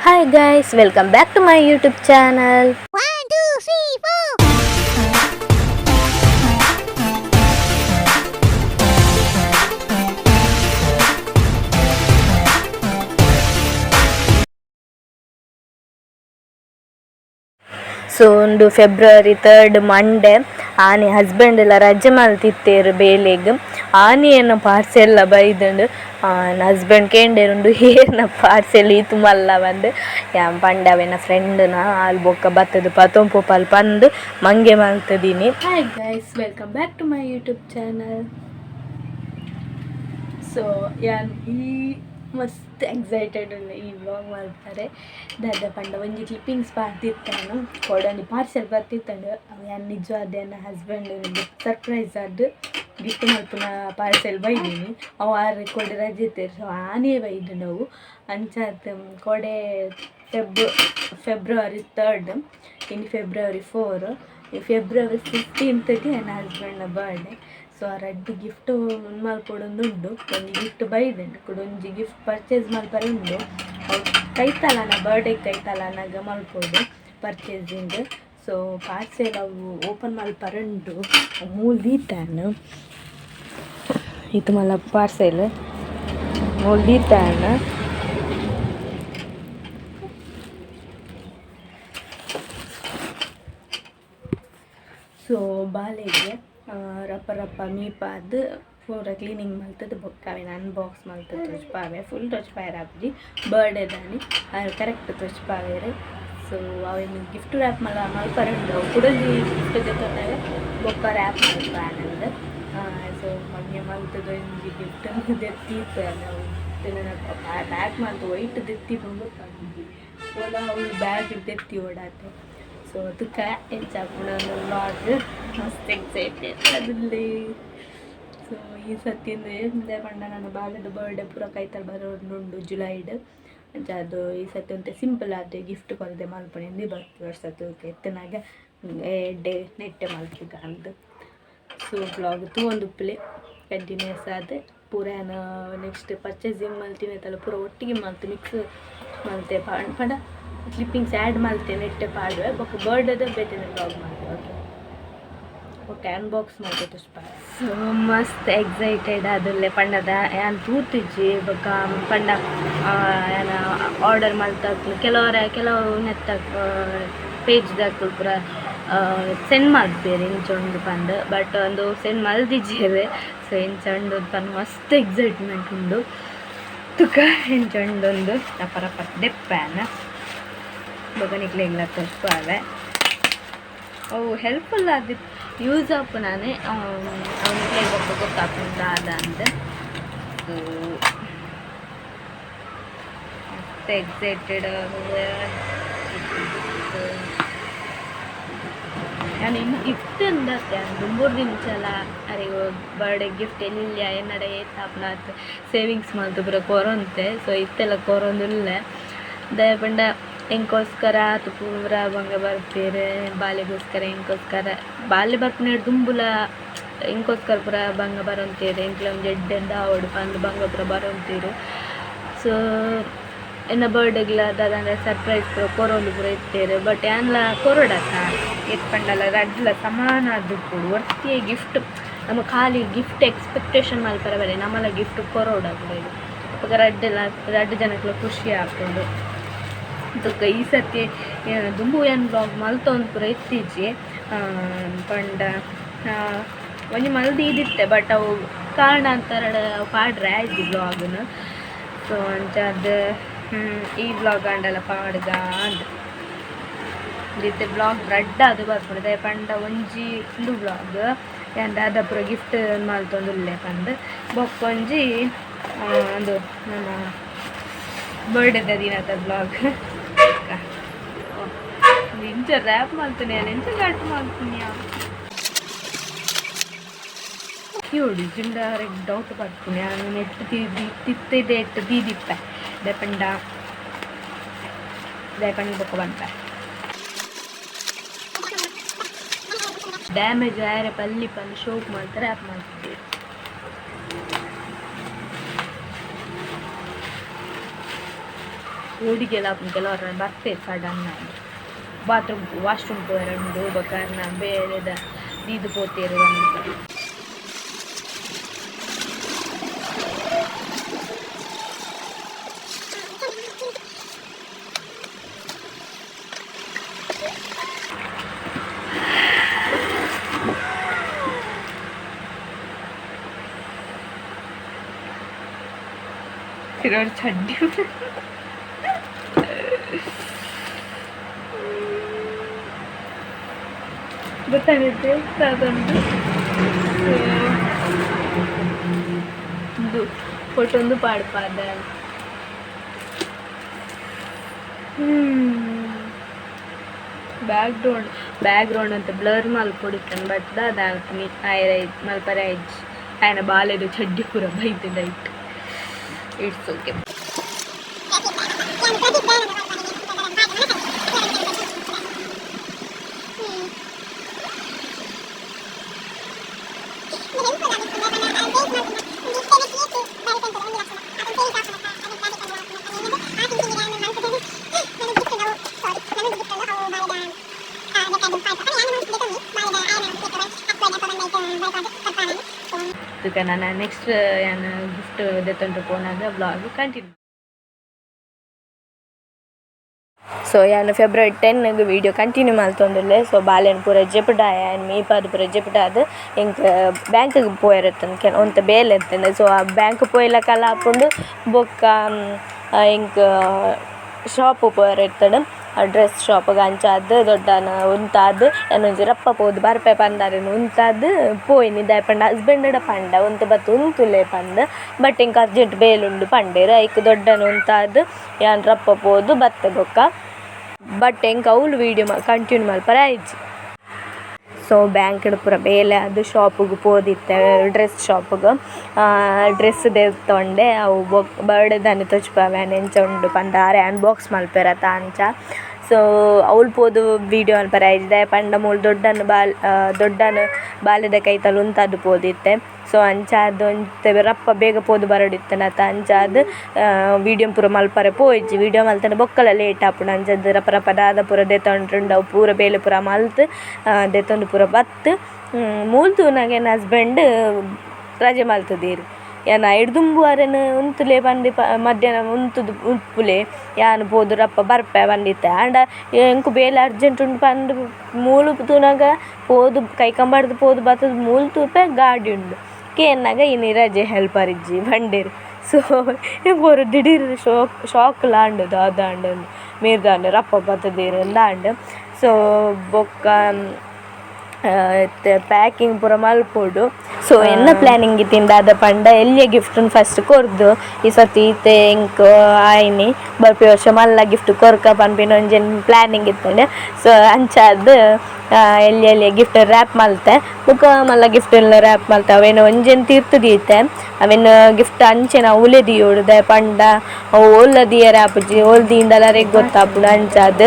Hi guys, welcome back to my YouTube channel. 1, 2, 3, 4. So ಉಂದು ಫೆಬ್ರವರಿ 3 ಮಂಡೆ. ಆನಿ ಹಸ್ಬೆಂಡ್ ಎಲ್ಲ ರಜೆ ಮಲ್ತಿತ್ತೇರು ಬೇಲೆಗ್. ಆನಿ ಎನ್ನ ಪಾರ್ಸೆಲ್ಲ ಬೈದುಂಡು. ಹಸ್ಬೆಂಡ್ ಕೇಂಡೇರುಂಡು ಏರ್ನ ಪಾರ್ಸೆಲ್ ಈತ್ ಮಲ್ಲ ಬಂದು. ಯಾನ್ ಪಂಡೆ ಅವೆನ ಫ್ರೆಂಡ್ನ ಆಲ್ ಬೊಕ್ಕ ಬತ್ತದು ಪತೊಂಪು ಪಲ್ ಪಂದು ಮಂಗೆ ಮಲ್ತದೀನಿ. Hi guys, welcome back to my YouTube channel. So ಯಾನ್ ಈ ಮಸ್ತ್ ಎಕ್ಸೈಟೆಡ್ ಉಂಡು ಈ ವ್ಲಾಗ್ ಮಲ್ಪರೆ. ದಾದ ಪಂಡ ಒಂಜಿ ಕ್ಲಿಪ್ಪಿಂಗ್ಸ್ ಪಾಡ್ದಿತ್ತಾನು ಕೊಡೊಂಜಿ ಪಾರ್ಸೆಲ್ ಬತ್ತಿತ್ತಂಡು. ಅವು ಯಾನ್ ನಿಜವಾದ ಎನ್ನ ಹಸ್ಬೆಂಡ್ ಸರ್ಪ್ರೈಸ್ ಆದ್ ಗಿಫ್ಟ್ ಮಲ್ಪುನ ಪಾರ್ಸೆಲ್ ಬೈದೀನಿ. ಅವು ಆರು ಕೊಡೆ ರಜೆ ಇತ್ತೆರ್, ಸೊ ಆನೇ ಬೈದುಂಡು ಅವು. ಅಂಚಾತ್ ಕೊಡೆ ಫೆಬ್ರವರಿ 3, ಇನ್ನು ಫೆಬ್ರವರಿ 4, ಈ ಫೆಬ್ರವರಿ 15ಗೆ ನನ್ನ ಹಸ್ಬೆಂಡ್ನ ಬರ್ಡೇ. ಸೊ ಆ ರಡ್ಡ್ ಗಿಫ್ಟ್ ಮಲ್ಪೊಡೊಂದು ಉಂಡು. ಒಂಜಿ ಗಿಫ್ಟ್ ಬೈದುಂಡು, ಕುಡೊಂಜಿ ಗಿಫ್ಟ್ ಪರ್ಚೇಸ್ ಮಲ್ಪರೆ ಉಂಡು. ಅವು ಕೈತಲನ ಬರ್ಡೇ ಕೈತಲನಾಗ ಮಲ್ಪೊಡು ಪರ್ಚೇಸಿಂಗ್. ಸೊ ಪಾರ್ಸೆಲ್ ಅವು ಓಪನ್ ಮಲ್ಪರೆ ಉಂಡು. ಮೂಲು ದೀತಾನು ಇತ್ತು ಮಲ್ಲ ಪಾರ್ಸೆಲ್ ಮೂಲು ದೀತಾನ. ಸೊ ಬಾಲೆಗೆ ರಪ್ಪ ರಪ್ಪ ಮೀಪಾದ್ ಪೂರ ಕ್ಲೀನಿಂಗ್ ಮಲ್ತದ ಬೊಕ್ಕ ಅವೆನ್ ಅನ್ಬಾಕ್ಸ್ ಮಲ್ತದ ತೋಜ್ಪಾವೆ. ಫುಲ್ ತೋಜ್ಪಾಯೆರ್ ಆಪುಜಿ, ಬರ್ಡೇ ದಾನಿ ಕರೆಕ್ಟ್ ತೋಜ್ಪಾವೆರ್. ಸೊ ಅವೆನ್ ಗಿಫ್ಟ್ ರ್ಯಾಪ್ ಮಲ್ಲ ಮಲ್ಪರೆ ಉಂಡು. ಅವು ಕುಡೊಂಜಿ ಗಿಫ್ಟ್ ದೆತ್ತೊನ್ನಗ ಬೊಕ್ಕ ರ್ಯಾಪ್ ಮಲ್ಪಾನಂದ್. ಸೊ ಮಂಗೆ ಮಲ್ತದ ಒಂಜಿ ಗಿಫ್ಟ್ ದೆತ್ತಿತ್ತೆ ಅವು ಪ್ಯಾಕ್ ಮಲ್ತ್ ವೈಟ್ ದೆತ್ತಿ ಗೊತ್ತಾಪುಜಿ. ಓಲ ಅವು ಬ್ಯಾಗ್ ದೆತ್ತಿ ಓಡಾತೆ. ಸೊ ತುಕ ಎಂಚ ಆಪುಂಡು ವ್ಲಾಗ್. ಮಸ್ತ್ ಎಕ್ಸೈಟೆಡ್ ಅದುಲ್ಲೆ. ಸೊ ಈ ಸತಿಂದ ಎಂದೆ ಪಂಡ ನನ್ನ ಬಾಲೆದ ಬರ್ಡೇ ಪೂರ ಕೈತಲ್ ಬರೋದುಂಡು ಜುಲೈಡ್. ಅಂಚ ಅದು ಈ ಸತಿ ಒಂತೆ ಸಿಂಪಲ್ ಆದ್ ಗಿಫ್ಟ್ ಕೊರದೆ ಮಲ್ಪೊಡು ಬರ್ತು ವರ್ಷ ತೂಕ ಎತ್ತನಾಗ ಎಡ್ಡೆ ನೆಟ್ಟೆ ಮಲ್ಪುಗ ಅಂದ್. ಸೊ ವ್ಲಾಗ್ ತೂವೊಂದುಪ್ಪುಲೆ ಕಂಟಿನ್ಯೂಸ್ ಆದ್. ಪೂರ ಯಾನ್ ನೆಕ್ಸ್ಟ್ ಪರ್ಚೇಸಿಂಗ್ ಮಲ್ತಿನ ಪೂರ ಒಟ್ಟಿಗೆ ಮಲ್ತ್ ಮಿಕ್ಸ್ ಮಲ್ತೆ ಪಂಡ ಕ್ಲಿಪ್ಪಿಂಗ್ಸ್ ಆ್ಯಡ್ ಮಲ್ತೆ ನೆಟ್ಟೆ ಪಾಡುವೆ. ಬೊಕ್ಕ ಬರ್ಡೇದ ಬೇತೆನೆ ವ್ಲಾಗ್ ಮಲ್ತೆ. ಓಕೆ ಓಕೆ, ಅನ್ಬಾಕ್ಸ್ ಮಲ್ತೆ ತೋಜ್ಪಾವೆ. ಸೊ ಮಸ್ತ್ ಎಕ್ಸೈಟೆಡ್ ಆದುಲ್ಲೆ. ಪಂಡದ ಯಾನ್ ತೂತಿಜ್ಜಿ. ಬೊಕ್ಕ ಪಂಡ ಯಾನ್ ಆರ್ಡರ್ ಮಲ್ತಾಕ್ಲು ಕೆಲವರ ಕೆಲವು ನೆತ್ತ ಪೇಜ್ದಕ್ಲು ಪೂರ ಸೆಂಡ್ ಮಲ್ಪೆರ್ ಇಂಚ ಉಂಡು ಪಂದ್. ಬಟ್ ಒಂದು ಸೆಂಡ್ ಮಲ್ದಿಜ್ಜೆರ್. ಸೊ ಇಂಚ ಉಂಡು ಪಂದ್ ಮಸ್ತ್ ಎಕ್ಸೈಟ್ಮೆಂಟ್ ಉಂಡು. ತುಕ ಇಂಚ ಉಂಡೊಂದು ರಪ ರಪ ದೆಪ್ಪಾನ ಬೊಕ ನಿಕ್ಲೆಗ್ಲ ತೋಜ್ಪಾವೆ. ಅವು ಹೆಲ್ಪ್ಫುಲ್ ಆದಿ ಯೂಸ್ ಆಪುನಾನೆ ಅವು ನಿಕ್ಲೆಗ್ ಬೊಕ್ಕ ಗೊತ್ತಾಪುಂಡು ದಾದ ಅಂದ್. ಸೊ ಮಸ್ತ್ ಎಕ್ಸೈಟೆಡ್. ಯಾನ್ ಇನ್ನು ಗಿಫ್ಟ್ ಅಂದತ್ತೆ ಯಾನ್ ದುಂಬುರ್ದಿಂಚಲ ಅರೆಗ್ ಬರ್ಡೇ ಗಿಫ್ಟ್ ಎಲ್ಯ ಎನ್ನಡ ಏತ್ ಆಪುಂಡು ಸೇವಿಂಗ್ಸ್ ಮಲ್ತ್ ಪೂರ ಕೊರೊಂತೆ. ಸೊ ಇತ್ತೆಲ ಕೊರೊಂದುಲ್ಲೆ. ದಾಯೆ ಪಂಡ ಎಂಕೋಸ್ಕರ ಆತ್ ಪೂರ ಬಂಗ ಬರ್ಪೆರ್. ಬಾಲೆಗೋಸ್ಕರ ಎಂಕೋಸ್ಕರ ಬಾಲೆ ಬರ್ಪುನೆಡ್ ದುಂಬುಲ ಎಂಕೋಸ್ಕರ ಪೂರ ಬಂಗ ಬರೊಂತೆರ್. ಎಂಕ್ಲ ಒಂಜಿ ಎಡ್ಡೆಂದ್ ಆವೊಡು ಪಂದ್ ಬಂಗ ಪೂರ ಬರೊಂತೆರ್. ಸೊ ಎನ್ನ ಬರ್ಡೇಗ್ಲ ದಾದಂಡ ಸರ್ಪ್ರೈಸ್ ಪೂರ ಕೊರೊಂದು ಪೂರ ಇತ್ತೆರ್. ಬಟ್ ಯಾನ್ಲ ಕೊರೊಡತ್ತ, ಏತ್ ಪಂಡಲ ರಡ್ಡ್ಲ ಸಮಾನ ಆದಿಪ್ಪೊಡು. ಒರ್ತಿಯೇ ಗಿಫ್ಟ್ ನಮ ಖಾಲಿ ಗಿಫ್ಟ್ ಎಕ್ಸ್ಪೆಕ್ಟೇಷನ್ ಮಲ್ಪರೆ ಬಲ್ಲಿ, ನಮಲ ಗಿಫ್ಟ್ ಕೊರೊಡು ಅಕ್ಲೆಗ್. ಅಪಗ ರಡ್ಡ್ಲ ರಡ್ಡ್ ಜನಕ್ಲ ಖುಷಿ ಆಪುಂಡು. ಬೊಕ್ಕ ಈ ಸರ್ತಿ ದುಂಬು ಯಾನ್ ವ್ಲಾಗ್ ಮಲ್ತೊಂದು ಪೂರ ಇತ್ತಿಜ್ಜಿ. ಪಂಡ ಒಂಜಿ ಮಲ್ದಿದಿತ್ತೆ, ಬಟ್ ಅವು ಕಾರಣಾಂತರಡ್ ಅವು ಪಾಡ್ರೆ ಆಯ್ಜಿ ವ್ಲಾಗ್ನ್. ಸೊ ಅಂಚಾದ್ ಈ ವ್ಲಾಗ್ ಆಂಡಲ ಪಾಡ್ಗ ಅಂದ್. ಇತ್ತೆ ವ್ಲಾಗ್ ರಡ್ಡ್ ಆದ್ ಬರ್ಪುಂಡು. ದಾಯೆ ಪಂಡ ಒಂಜಿ ಉಂದು ವ್ಲಾಗ್ ಯಾನ್ ದಾದ ಪೂರ ಗಿಫ್ಟ್ ಮಲ್ತೊಂದುಲ್ಲೆ ಪಂದ್, ಬೊಕ್ಕ ಒಂಜಿ ಉಂದು ನಮ್ಮ ಬರ್ಡೇದ ದಿನದ ವ್ಲಾಗ್. ಇಂಚ ರ್ಯಾಪ್ ಮಲ್ತುನೆ ಯಾನ್ ಎಂಚ ಕಟ್ ಮಲ್ತುನಿಯಾ ಕ್ಯೂಡ್ ಜಿಂಡ ಡೌಟ್ ಬರ್ಪುಂಡು. ಯಾನ್ ನೆಟ್ ದೀದಿ ತಿತ್ತಿದೆ ಎಟ್ಟು ದೀದಿಪ್ಪೆ. ದಾಯೆ ಪಂಡ ದಾಯೆ ಪಂಡ ಬೊಕ್ಕ ಪನ್ಪೆ. ಡ್ಯಾಮೇಜ್ ಆಯರೆ ಪಲ್ಲಿ ಪಂದ್ ಶೋಕ್ ಮಲ್ತ್ ರ್ಯಾಪ್ ಮಲ್ತಿದ್ದೆರ್. ಪೋಡಿಗೆಲ ಆಪುಂಡು ಕೆಲವರ ಬರ್ಪೆರ್ sudden bathroom washroom ಪೋಯೆರೆ ಉಂಡು ಬೊಕ್ಕ ಅರ್ನ ಬೇಲೆದ ದೀದ್ ಪೋತೆರ್ ಪಂದ್. ಫಿರೋರ್ ಚಡ್ಡಿ ಗೊತ್ತಾಗುತ್ತೆ ಅದೊಂದು. ಇದು ಫೋಟೋಂದು ಪಾಡ್ಪಾದ. Back ground back ground ಅಂತ ಬ್ಲರ್ ಮಲ್ಪೊಡಿತ್ತನ್ ಬಟ್ ದಾದ ಆಯರ ಮಲ್ಪರೆ ಆಯ್ಜಿ ಆಯನ ಬಾಲೆದ ಚಡ್ಡಿ ಪೂರ ಬೈದೆ light. It's okay. ನಾನು ನೆಕ್ಸ್ಟ್ ಯಾನ್ ಗಿಫ್ಟ್ ದೆತ್ತೊಂದು ಪೋನಾಗ vlog continue. So ಯಾನ್ February 10 video continue ಮಲ್ತೊಂದುಲ್ಲೆ. So ಬಾಲೆನ್ ಪೂರ ಜೆಪುಡಾಯ ಆ್ಯಂಡ್ ಮೀಪಾದ್ ಪೂರ ಜೆಪುಡಾದ್ ಎಂಕ್ ಬ್ಯಾಂಕ್ಗ್ ಪೋಯೆರೆ ಒಂತೆ ಬೇಲೆ ಇತ್ತುಂಡು. ಸೊ ಆ ಬ್ಯಾಂಕ್ ಪೋಯಿಲಕಲ ಆಪುಂಡು ಬೊಕ್ಕ ಎಂಕ್ ಶಾಪ್ ಪೋಯೆರೆ ಇತ್ತುಂಡು ಡ್ರೆಸ್ ಶಾಪ್ಗ್ ಅಂಚಾದ್ ದೊಡ್ಡನ ಉಂತಾದ್ ಯಾನೊಂಜಿ ರಪ್ಪ ಪೋದು ಬರ್ಪೆ ಪಂದಾರೆನ್ ಉಂತಾದ್ ಪೋಯಿನಿ. ದಾಯೆ ಪಂಡ ಹಸ್ಬೆಂಡ್ ಪಂಡ ಒಂತೆ ಬತ್ತ್ ಉಂತುಲೆ ಪಂದ್, ಬಟ್ ಎಂಕ್ ಅರ್ಜೆಂಟ್ ಬೇಲೆ ಉಂಡು ಪಂಡೆರ್. ಐಕ್ ದೊಡ್ಡನ ಉಂತಾದ್ ಯಾನ್ ರಪ್ಪ ಪೋದು ಬತ್ತೆ ಬೊಕ್ಕ. ಬಟ್ ಎಂಕ್ ಅವ್ಲು ವೀಡಿಯೋ ಕಂಟಿನ್ಯೂ ಮಲ್ಪರೆ ಆಯಿಜಿ. ಸೊ ಬ್ಯಾಂಕ್ಡ್ ಪೂರ ಬೇಲೆ ಆದ್ ಶಾಪ್ಗ್ ಪೋದಿತ್ತೆ ಡ್ರೆಸ್ ಶಾಪ್ಗ್ ಡ್ರೆಸ್ ದೆತ್ತೊಂಡೆ. ಅವು ಬೊಕ್ಕ ಬರ್ಡೇ ದಾನಿ ತೋಜಿಪಾವೆ ಎಂಚ ಉಂಡು ಪಂದ್ ಆರೆ ಅನ್ಬಾಕ್ಸ್ ಮಲ್ಪೆರತ ಅಂಚ. ಸೊ ಅವ್ಲು ಪೋದು ವೀಡಿಯೋ ಮಲ್ಪರೆ ಆಯಿಜಿ ದಾಯೆ ಪಂಡ ಮೂಲು ದೊಡ್ಡನ ಬಾಲ್ ದೊಡ್ಡನ ಬಾಲೆದ ಕೈತಲ್ ಉಂತಾದ್ ಪೋದಿತ್ತೆ. ಸೊ ಅಂಚಾದ್ ಒಂತೆ ರಪ್ಪ ಬೇಗ ಪೋದು ಬರೊಡಿತ್ತನತ ಅಂಚಾದ್ ವೀಡಿಯೋ ಪೂರ ಮಲ್ಪರೆ ಪೋಯಿಜಿ. ವೀಡಿಯೋ ಮಲ್ತಂಡ ಬೊಕ್ಕಲ ಲೇಟ್ ಆಪುಂಡು ಅಂಚಾದ್ ರಪ್ಪ ರಪ್ಪ ದಾದ ಪೂರ ದೆತ್ತೊಂಡ್ರುಂಡು ಅವು ಪೂರ ಬೇಲೆ ಪೂರ ಮಲ್ತ್ ದೆತ್ತೊಂದು ಪೂರ ಬತ್ತ್ ಮೂಲು ತೂನಗ ಎನ್ನ ಹಸ್ಬೆಂಡ್ ರಜೆ ಮಲ್ತುದೆರ್. ಯಾನ್ ಐಡ್ದುಂಬು ಅರೆನ್ ಉಂತುಲೆ ಪಂದು ಮಧ್ಯಾಹ್ನ ಉಂತುದು ಉಪ್ಪುಲೆ ಯಾನ್ ಪೋದು ರಪ್ಪ ಬರ್ಪೆ ಪಂದಿತ್ತೆ. ಆಂಡ ಎಂಕ್ ಬೇಲೆ ಅರ್ಜೆಂಟ್ ಉಂಡು ಪಂದ್ ಮೂಲು ತೂನಗ ಪೋದು ಕೈಕಂಬಾರ್ದು ಪೋದು ಬತ್ತುದು ಮೂಲು ತೂಪೆ ಗಾಡಿ ಉಂಡು. ಕೇನ್ನಗ ಇನಿ ರಜೆ ಹೆಲ್ಪರ್ ಇಜ್ಜಿ ಪಂಡೆರ್. ಸೊ ಎಂಕ್ ಒರ ದಿಡೀರ್ ಶಾಕ್ ಲ ಆಂಡ್ ದಾದ ಆಂಡ್ ಮೇರ್ ದಾನೆ ರಪ್ಪ ಬತ್ತುದೆರ್ ಅಂದ್. ಸೊ ಬೊಕ್ಕ ಪ್ಯಾಕಿಂಗ್ ಪೂರ ಮಲ್ಪೊಡು. ಸೊ ಎನ್ನ ಪ್ಲಾನಿಂಗ್ ಇತ್ತಿನ ದಾದ ಪಂಡ ಎಲ್ಯ ಗಿಫ್ಟ್ ಫಸ್ಟ್ ಕೊರ್ದು ಈ ಸರ್ತಿ ಇತ್ತೆ ಎಂಕ್ ಆಯ್ನಿ ಬರ್ಪಿ ವರ್ಷ ಮಲ್ಲ ಗಿಫ್ಟ್ ಕೊರ್ಕ ಪನ್ಪಿನ ಒಂಜಿ ಪ್ಲಾನಿಂಗ್ ಇತ್ತುಂಡು. ಸೊ ಅಂಚಾದ್ ಎಲ್ಯ ಎಲ್ಯ ಗಿಫ್ಟ್ ರ್ಯಾಪ್ ಮಲ್ತೆ ಬೊಕ್ಕ ಮಲ್ಲ ಗಿಫ್ಟ್ ಎಲ್ಲ ರ್ಯಾಪ್ ಮಲ್ತೆ. ಅವೇನು ಒಂಜೆನ್ ತೀರ್ತ್ ದೀತೆ ಅವೆನ್ ಗಿಫ್ಟ್ ಅಂಚೆನ ಅವ್ಲೇ ದೀಯೊಡು ದಾಯೆ ಪಂಡ ಅವು ಓಲ್ಲ ದೀಯೆರೆ ಆಪುಜಿ, ಓಲ್ ದೀಂಡಲ ಅರೆಗ್ ಗೊತ್ತಾಪುಂಡು ಅಂಚಾದ್.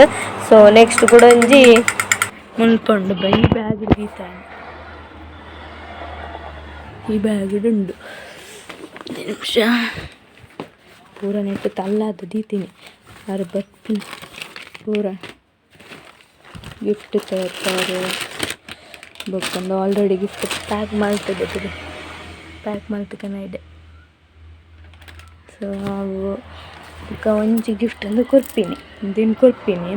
ಸೊ ನೆಕ್ಸ್ಟ್ ಕೂಡ ಒಂಜಿ ಮುಲ್ಪ ಬೈ ಬ್ಯಾಗ್ ದೀತ ಈ ಬ್ಯಾಗ್ ಉಂಡು ನಿಮಿಷ ಪೂರ ನೆಟ್ಟು ತಲ್ಲಾದ್ ದೀತೀನಿ ಆರು ಬರ್ಪಿನ ಪೂರ ಗಿಫ್ಟ್ ಪೇಪರ್ ಬೊಕ್ಕೊಂದು already gift pack ಮಲ್ತದೆ pack ಮಲ್ತಕನ ಇದೆ. ಸೊ ಅವು ಬೊಕ್ಕ ಒಂಜಿ ಗಿಫ್ಟ್ ಒಂದು ಕೊರ್ಪಿನಿ ಒಂದಿನ ಕೊರ್ಪಿನಿ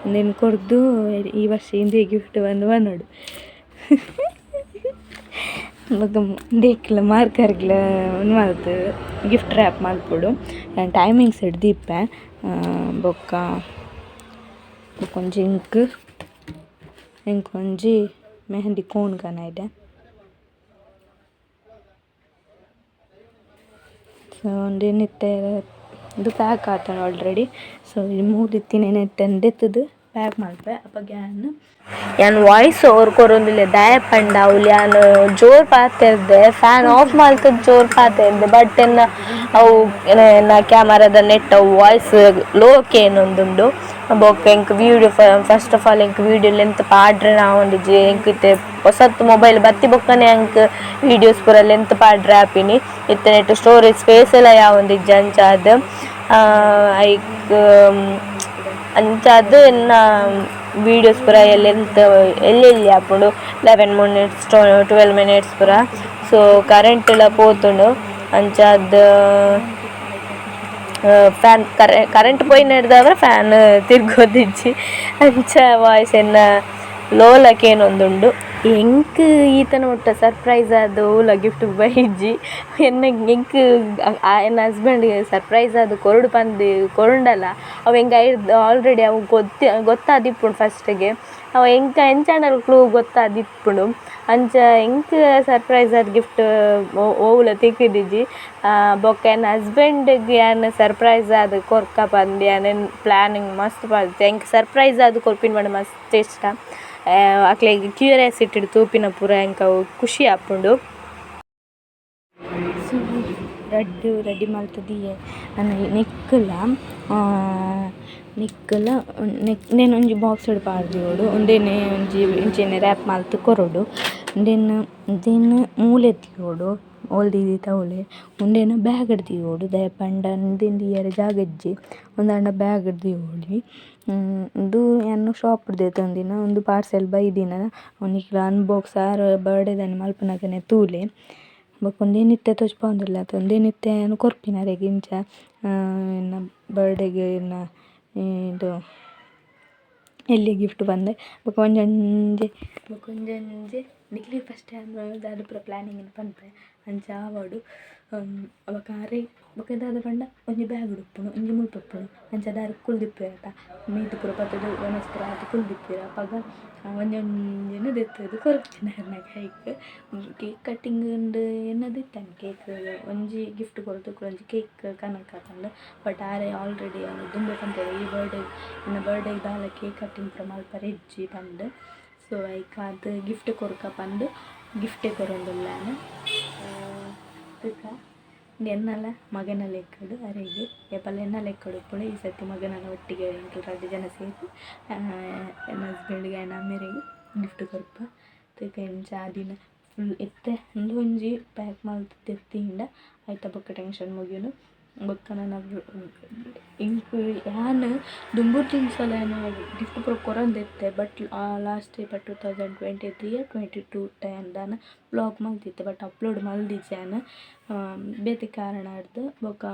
ಒಂದಿನ ಕೊರ್ದು ಈ ವರ್ಷ ಇಂದೇ ಗಿಫ್ಟ್ ಬಂದು ಪನೊಡು. ಬೊಕ್ಕ ಇಂದೆಕ್ಲ ಮಾರ್ಕರ್ಗ್ಲ ಉಂದು ಮಲ್ತ್ ಗಿಫ್ಟ್ ರ್ಯಾಪ್ ಮಲ್ಪೊಡು. ಯಾನ್ ಟೈಮಿಂಗ್ಸ್ ದೀಪೆ ಬೊಕ್ಕ ಬೊಕ್ಕ ಒಂಜಿ ಇಂಕ್ ಎಂಕ್ ಒಂಜಿ ಮೆಹಂದಿ ಕೋನ್ ಕನೈದೆ. ಸೊ ಉಂದೆನ್ ಇತ್ತೆ ಉಂದು ಪ್ಯಾಕ್ ಆತುಂಡು ಆಲ್ರೆಡಿ. ಸೊ ಈ ಮೂಲು ಇತ್ತಿನೆನ್ ದೆತ್ತುದು ಪ್ಯಾಕ್ ಮಲ್ಪೆ ಅಪಗ ಯಾನ್ ಯಾನ್ ವಾಯ್ಸ್ ಓವರ್ ಕೊರೊಂದುಲ್ಲೆ ದಾಯೆ ಪಂಡ ಅವ್ಲು ಯಾನ್ ಜೋರು ಪಾತೆರ್ದೆ ಫ್ಯಾನ್ ಆಫ್ ಮಲ್ತುದು ಜೋರು ಪಾತೆರ್ದೆ. ಬಟ್ ಎನ್ನ ಅವು ಎನ್ನ ಕ್ಯಾಮರಾದ ನೆಟ್ ಅವು ವಾಯ್ಸ್ ಲೋ ಕೇನೊಂದುಂಡು. ಬೊಕ್ಕ ಎಂಕ್ video first of all ಎಂಕ್ ವೀಡಿಯೋ ಲೆಂತ್ ಪಾಡ್ರೆ ಆವೊಂದಿಜ್ಜಿ. ಎಂಕ್ ಇತ್ತೆ ಪೊಸತ್ ಮೊಬೈಲ್ ಬತ್ತಿ ಬೊಕ್ಕನೆ ಎಂಕ್ ವೀಡಿಯೋಸ್ ಪೂರ ಲೆಂತ್ ಪಾಡ್ರೆ ಆಪಿನಿ. ಇತ್ತೆ ನೆಟ್ ಸ್ಟೋರೇಜ್ ಸ್ಪೇಸ್ ಎಲ್ಲ ಯಾವೊಂದಿಜ್ಜಿ ಅಂಚಾದ್ ಐಕ್ ಅಂಚಾದ್ ಎನ್ನ ವೀಡಿಯೋಸ್ ಪೂರ ಲೆಂತ್ ಎಲ್ಯ ಎಲ್ಯ ಆಪುಂಡು, 11 ಮಿನಿಟ್ಸ್, 12 ಮಿನಿಟ್ಸ್ ಪೂರ. ಸೊ ಕರೆಂಟ್ ಲ ಪೋತುಂಡು. ಅಂಚಾದ್ ಫ್ಯಾನ್ ಕರೆಂಟ್ ಪೋಯಿನೆಡ್ದಾವರ ಫ್ಯಾನ್ ತಿರ್ಗೋದಿಜ್ಜಿ. ಅಂಚ ವಾಯ್ಸ್ ಎನ್ನ ಲೋಲ ಕೇನೊಂದುಂಡು. ಎಂಕ್ ಈತನ ಮುಟ್ಟ ಸರ್ಪ್ರೈಸ್ ಆದ್ ಒವುಲ ಗಿಫ್ಟ್ ಬೈಜಿ. ಎನ್ನ ಎಂಕ್ ಎನ್ನ ಹಸ್ಬೆಂಡ್ ಸರ್ಪ್ರೈಸ್ ಆದ್ ಕೊರೊಡು ಪಂದ್ ಕೊರುಂಡಲ, ಅವು ಎಂಕ್ ಐರ್ದ್ ಆಲ್ರೆಡಿ ಅವು ಗೊತ್ತಿ ಗೊತ್ತಾದಿಪ್ಪುಂಡು. ಫಸ್ಟ್ಗೆ ಅವು ಎಂಕ್ ಎಂಚಾಂಡಲ ಕ್ಲೂ ಗೊತ್ತಾದಿಪ್ಪುಂಡು. ಅಂಚ ಎಂಕ್ ಸರ್ಪ್ರೈಸ್ ಆದ್ ಗಿಫ್ಟ್ ಒವುಲ ತಿಕ್ಕಿದಿಜಿ. ಬೊಕ್ಕ ಎನ್ನ ಹಸ್ಬೆಂಡ್ಗ್ ಯಾನ್ ಸರ್ಪ್ರೈಸ್ ಆದ್ ಕೊರ್ಕ ಪಂದ್ ಯಾನ್ ಪ್ಲ್ಯಾನಿಂಗ್ ಮಸ್ತ್ ಪಾಡ್ದೆ. ಎಂಕ್ ಸರ್ಪ್ರೈಸ್ ಆದ್ ಕೊರ್ಪಿನ ಪಂಡ ಮಸ್ತ್ ಇಷ್ಟ. ಅಕ್ಲೆಗ್ ಕ್ಯೂರಿಯಾಸಿಟಿಡ್ ತೂಪಿನ ಪೂರ ಎಂಕ್ ಅವು ಖುಷಿ ಆಪುಂಡು. ಸೊ ರಡ್ಡ್ ರೆಡಿ ಮಲ್ತುದಿಯೆ. ನೆಕ್ಕುಲ ನೆಕ್ಕುಲ ನೆಕ್ ಉಂದೆನ್ ಒಂಜಿ ಬಾಕ್ಸ್ ಡ್ ಪಾಡ್ದ್ ದೀವೊಡು. ಉಂದೆನೆ ಒಂಜಿ ಇಂಚೆನೆ ರ್ಯಾಪ್ ಮಲ್ತ್ ಕೊರೊಡು. ಉಂದೆನ್ ಉಂದೆನ್ ಮೂಲೆ ದೀವೊಡು, ಓಲು ದೀದಿತ್ತ ಅವ್ಲೆ. ಉಂದೆನ್ ಬ್ಯಾಗ್ ಡ್ ದೀವೊಡು, ದಾಯೆ ಪಂಡ ಉಂದೆನ್ ದೀಯರೆ ಜಾಗ ಇಜ್ಜಿ. ಉಂದಾಂಡ ಬ್ಯಾಗ್ ಡ್ ದೀವೊಲಿ. ಉಂದು ಯಾನ್ ಶಾಪ್ ಡ್ ದೆತೊಂದಿನ. ಉಂದು ಪಾರ್ಸೆಲ್ ಬೈದಿನ. ನಿಕುಲು ಅನ್ಬೋಕ್ಸ್ ಆರ್ ಬರ್ಡೇ ದಾನಿ ಮನ್ಪುನಗನೆ ತೂಲೆ. ಬೊಕ ಉಂದೆನ್ ಇತ್ತೆ ತೋಜಿಪಾವೊಂದುಲ್ಲೆ ಅತೆ. ಉಂದೆನ್ ಇತ್ತೆ ಯಾನ್ ಕೊರ್ಪಿನ ಅರೆಗ್ ಇಂಚ ಎನ್ನ ಬರ್ಡೇ ಗ್ ಎನ್ನ ಇಂದು ಎಲ್ಯ ಗಿಫ್ಟ್ ಪಂದ್. ಬೊಕ ಒಂಜೊಂಜೆ ಬೊಕ ಒಂಜೊಂಜೆ ನಿಕ್ಲೆಗ್ ಫಸ್ಟ್ ಯಾನ್ ದಾದ ಪೂರ ಪ್ಲ್ಯಾನಿಂಗ್ ಪನ್ಪೆ, ಅಂಚ ಆವೊಡು. ಬೊಕ ಅರೆಗ್ ಬೊಕ ದಾದ ಪಂಡ, ಒಂಜಿ ಬ್ಯಾಗ್ ಡ್ ಉಪ್ಪುಂಡು, ಒಂಜಿ ಮುಲ್ಪ ಉಪ್ಪುಂಡು. ಅಂಚಾದ್ ಆರ್ ಕುಲ್ದಿಪ್ಪುವೆರ್ ಅತ, ಮೀದ್ ಪೂರ ಪತ್ತುದು ವನಸ್ ಪೂರ ಆದ್ ಕುಲ್ದಿಪ್ಪುವೆರ್. ಅಪಗ ಒಂಜೊಂಜೆನ್ ದೆತ್ತುದು ಕೊರ್ಪಿನ ಅರ್ನ ಕೈಕ್. ಕೇಕ್ ಕಟ್ಟಿಂಗ್ ಉಂಡು ಎನ್ನದಿತ್ತೆ. ಕೇಕ್ ಒಂಜಿ ಗಿಫ್ಟ್ ಕೊರ್ದು ಒಂಜಿ ಕೇಕ್ ಕನಕ ಪಂದ್. ಬಟ್ ಆರೆ ಆಲ್ರೆಡಿ ದುಂಬೆ ಪಂತೆರ್, ಈ ಬರ್ಡೇ, ಎನ್ನ ಬರ್ಡೇ ದಾಲ ಕೇಕ್ ಕಟ್ಟಿಂಗ್ ಪೂರ ಮಲ್ಪರೆ ಇಜ್ಜಿ ಪಂದ್. ಸೊ ಐಕಾದ್ ಗಿಫ್ಟ್ ಕೊರ್ಕ ಪಂದ್ ಗಿಫ್ಟೇ ಕೊರೊಂದುಲ್ಲೆ ಯಾನ್. ಬೊಕ ಎನ್ನಲ ಮಗನ ಲೆಕ್ಕಡ್ ಅರೆಗ್. ಏಪಲ ಎನ್ನ ಲೆಕ್ಕಡ್ ಉಪ್ಪುಂಡು. ಈ ಸರ್ತಿ ಮಗನಲ ಒಟ್ಟಿಗೆ ಎಂಕುಲು ರಡ್ಡ್ ಜನ ಸೇರ್ದ್ ಎನ್ನ ಹಸ್ಬೆಂಡ್ಗ್ ಆ್ಯಂಡ್ ಅಮ್ಮೆರೆಗ್ ಗಿಫ್ಟ್ ಕೊರ್ಪ. ತೂಕ ಎಂಚ ದಿನ. ಫುಲ್ ಇತ್ತೆ ಉಂದು ಒಂಜಿ ಪ್ಯಾಕ್ ಮಲ್ತ್ ದೆತ್ತೀಂಡ ಐತ ಬೊಕ್ಕ ಟೆನ್ಷನ್ ಮುಗಿಯುಂಡು. ಬೊಕ್ಕ ನನ ಎಂಕ್ ಯಾನ್ ದುಂಬುರ್ದಿಂಚಲ ಯಾನ್ ಗಿಫ್ಟ್ ಪೂರ ಕೊರೊಂದಿತ್ತೆ. ಬಟ್ ಲಾಸ್ಟ್ ಇಪ 2023, 22 ಯಾನ್ ದಾನ ವ್ಲಾಗ್ ಮಲ್ತಿತ್ತೆ, ಬಟ್ ಅಪ್ಲೋಡ್ ಮಲ್ದಿಜಿ ಯಾನ್ ಬೇತೆ ಕಾರಣಾರ್ದ್. ಬೊಕ್ಕ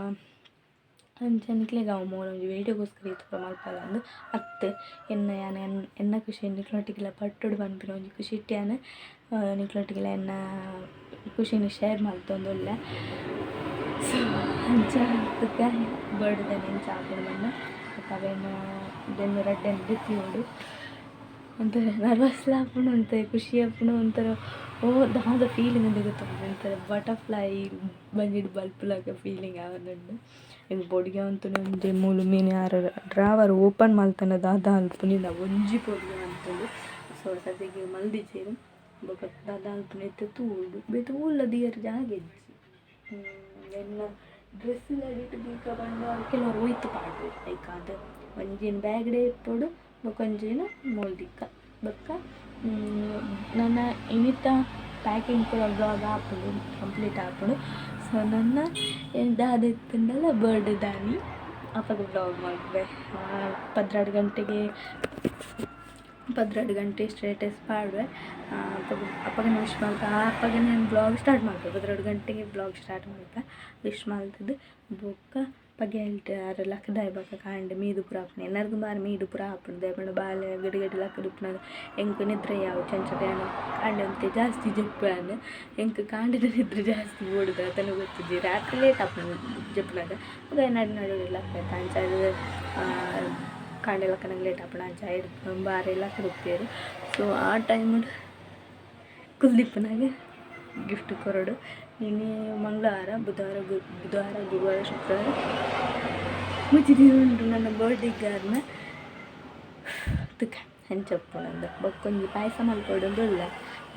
ಅಂಚ ನಿಕ್ಲೆಗ್ ಅವು ಮೋಲು ಒಂಜಿ ವೀಡಿಯೋಗೋಸ್ಕರ ಈತ್ ಪೂರ ಮಲ್ಪೊಡಂದ್ ಅತ್ತ್. ಎನ್ನ ಯಾನ್ ಎನ್ನ ಖುಷಿ ನಿಕ್ಲೊಟ್ಟಿಗೆಲ ಪಟ್ಟೊಡು ಪನ್ಪಿನ ಒಂಜಿ ಖುಷಿಟ್ ಯಾನ್ ನಿಕ್ಲೊಟ್ಟಿಗೆಲ ಎನ್ನ ಖುಷಿನ್ ಶೇರ್ ಮಲ್ತೊಂದುಲ್ಲೆ. ಸೊ ಅಂಚ ತುಕ ಬರ್ಡೇದ ಎಂಚ ಆಪುಂಡು ಪಂಡ. ಬೊಕ ಅವೆನ್ ಉಂದೆನ್ ರಡ್ಡೆನ್ ದೆತ್ತಿಯೊಡು. ಒಂಥರ ನರ್ವಸ್ಲ ಆಪುಂಡು, ಒಂತೆ ಖುಷಿ ಆಪುಂಡು. ಒಂಥರ ಓ ದಾದ ಫೀಲಿಂಗ್ ಅಂದ್ ಗೊತ್ತುಂಡು. ಒಂಥರ ಬಟರ್ಫ್ಲೈ ಬಂಜಿಡ್ ಬಲ್ಪುಲಕ ಫೀಲಿಂಗ್ ಆವೊಂದುಂಡು. ಎಂಕ್ ಪೋಡಿಗೆ ಆವೊಂತುಂಡು. ಒಂಜಿ ಮೂಲು ಮಿನಿ ಆರ್ ಡ್ರಾವರ್ ಓಪನ್ ಮಲ್ತುಂಡ ದಾದ ಅಲ್ಪುನಿಂದ ಒಂಜಿ ಪೋಡಿಗೆ ಆವೊಂತುಂಡು. ಸೊ ಸದ್ಯಗ್ ಮಲ್ದಿಜೆರ್. ಬೊಕ ದಾದ ಅಲ್ಪುನ ಇತ್ತೆ ತೂವೊಡು. ಬೇತೆ ಓಲ್ಲ ದೀಯರೆ ಜಾಗ ಇಜ್ಜಿ. ಎನ್ನ ಡ್ರೆಸ್ ಅಡಿಟ್ ದೀಕ ಪಂಡ ಕೆಲವೊರ ಒಯ್ತ್ ಪಾಡುವೆರ್. ಐಕಾದ್ ಒಂಜೆನ್ ಬ್ಯಾಗ್ಡೇ ಇಪ್ಪೊಡು, ಬೊಕ ಒಂಜೆನ್ ಮೂಲು ದೀಕ. ಬೊಕ್ಕ ನನ ಇನಿತ ಪ್ಯಾಕಿಂಗ್ ಪೂರ ವ್ಲಾಗ್ ಆಪುಂಡು, ಕಂಪ್ಲೀಟ್ ಆಪುಂಡು. ಸೊ ನನ ದಾದ ಇತ್ತುಂಡಲ ಬರ್ಡೇ ದಾನಿ ಅಪಗ ವ್ಲಾಗ್ ಮಲ್ಪುವೆ. 12 ಗಂಟೆಗೆ, 12 ಗಂಟೆ ಸ್ಟೇಟಸ್ ಪಾಡುವೆ. ಅಪಗ ಅಪಗನೆ ವಿಶ್ ಮಲ್ಪ. ಅಪಗನೆ ಯಾನ್ ವ್ಲಾಗ್ ಸ್ಟಾರ್ಟ್ ಮಲ್ಪೆ. 12 ಗಂಟೆಗೆ ವ್ಲಾಗ್ ಸ್ಟಾರ್ಟ್ ಮಲ್ಪೆ. ವಿಶ್ ಮಲ್ತುದು ಬೊಕ್ಕ ಪಗೆಲ್ಟ್ ಆರ್ ಲಕ್ದಾಯಿ ಬೊಕ್ಕ ಕಾಂಡೆ ಮೀದ್ ಪೂರ ಆಪುಂಡು. ಎನ್ನರ್ಗ್ ಬಾರಿ ಮೀದ್ ಪೂರ ಆಪುಂಡು. ದಾಯೆ ಪಂಡ ಬಾಲೆ ಗಡಿ ಗಡಿ ಲಕ್ಕುದು ಉಪ್ಪುನಗ ಎಂಕ್ ನಿದ್ರೆ ಯಾವು. ಚಂಚಟ ಯಾನ್ ಕಾಂಡೆ ಒಂತೆ ಜಾಸ್ತಿ ಜೆಪ್ಪುವೆ ಯಾನ್. ಎಂಕ್ ಕಾಂಡೆದ ನಿದ್ರೆ ಜಾಸ್ತಿ ಬೋಡು, ದಾದನ ಗೊತ್ತುಜ್ಜಿ. ರಾತ್ರಿ ಲೇಟ್ ಆಪುಂಡು ಜೆಪ್ಪುನಗ. ಬೊಕ ನಡು ನಡು ಲಕ್ಕುವೆ. ಅಂಚಾದ್ ಕಾಂಡೆ ಲಕ್ಕನಗ ಲೇಟ್ ಆಪುಂಡು. ಅಂಚ ಐಡ್ ಬಾರಿ ಲಕ್ಕುದುಪ್ಪುವೆರ್. ಸೊ ಆ ಟೈಮುಡು ಕುಲ್ದಿಪ್ಪುನಗ ಗಿಫ್ಟ್ ಕೊರೊಡು. ಇನಿ ಮಂಗಳವಾರ, ಬುಧವಾರ, ಬುಧವಾರ, ಗುರುವಾರ, ಶುಕ್ರವಾರ, 3 ದಿನ ಉಂಡು ನನ್ನ ಬರ್ಡೇಗ್ ಆರ್ನ. ತುಕ ಎಂಚ ಉಪ್ಪುಂಡು. ಬೊಕ್ಕೊಂಜಿ ಪಾಯಸ ಮಲ್ಪೊಡುಂದು ಉಲ್ಲ.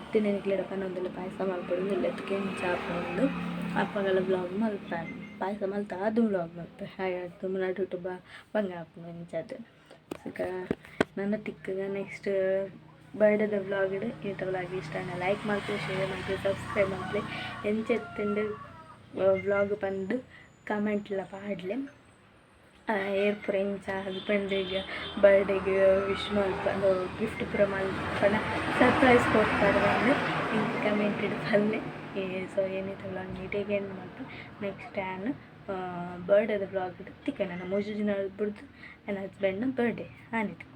ಇತ್ತೆನೆ ನಿಕ್ಲೆಡ ಪನೊಂದುಲ್ಲೆ, ಪಾಯಸ ಮಲ್ಪೊಡುಂದು ಉಲ್ಲೆ. ತುಕ ಎಂಚ ಆಪುಂಡು. ಅಪಗಲ ವ್ಲಾಗ್ ಮಲ್ಪೆ. ಪಾಯಸ ಮಲ್ತ್ ಆದ್ ವ್ಲಾಗ್ ಮಲ್ಪೆ. ಹಾಗೆ ನಡುಟು ಬಂಗ ಆಪುಂಡು ಅಂಚಾದ್. ಸುಕ ನನ್ನ ತಿಕ್ಕುಗ ನೆಕ್ಸ್ಟ್ ಬರ್ಡೇದ ವ್ಲಾಗ್ಡ್. ಈತ ವ್ಲಾಗ್ ಇಷ್ಟ ಆಂಡ ಲೈಕ್ ಮಲ್ಪುಲೆ, ಶೇರ್ ಮಲ್ಪುಲೆ, ಸಬ್ಸ್ಕ್ರೈಬ್ ಮಲ್ಪುಲೆ. ಎಂಚ ಇತ್ತುಂಡು ವ್ಲಾಗ್ ಪಂದ್ ಕಮೆಂಟ್ಲ ಪಾಡ್ಲೆ. ಏರ್ ಪೂರ ಇಂಚ ಹಸ್ಬೆಂಡಿಗೆ ಬರ್ಡೇಗೆ ವಿಶ್ ಮಲ್ಪ ಗಿಫ್ಟ್ ಪೂರ ಮಲ್ಪನ ಸರ್ಪ್ರೈಸ್ ಕೊರ್ಪರ್ ಪಂದ್ ಎಂಕ್ ಕಮೆಂಟ್ ಪನ್ಲೆ. ಸೊ ಏನಿತ ವ್ಲಾಗ್ ನೀಟೇಗೆ ಎಂಡ್ ಮಲ್ಪ. ನೆಕ್ಸ್ಟ್ ಆ್ಯನ್ ಬರ್ಡೇದ ವ್ಲಾಗ್ ತಿಕ್ಕ. ನನ್ನ ಮೂಜಿ ದಿನ ಬುಡ್ದು ನನ್ನ ಹಸ್ಬೆಂಡ್ನ ಬರ್ಡೇ ಆನಿತ್ತು.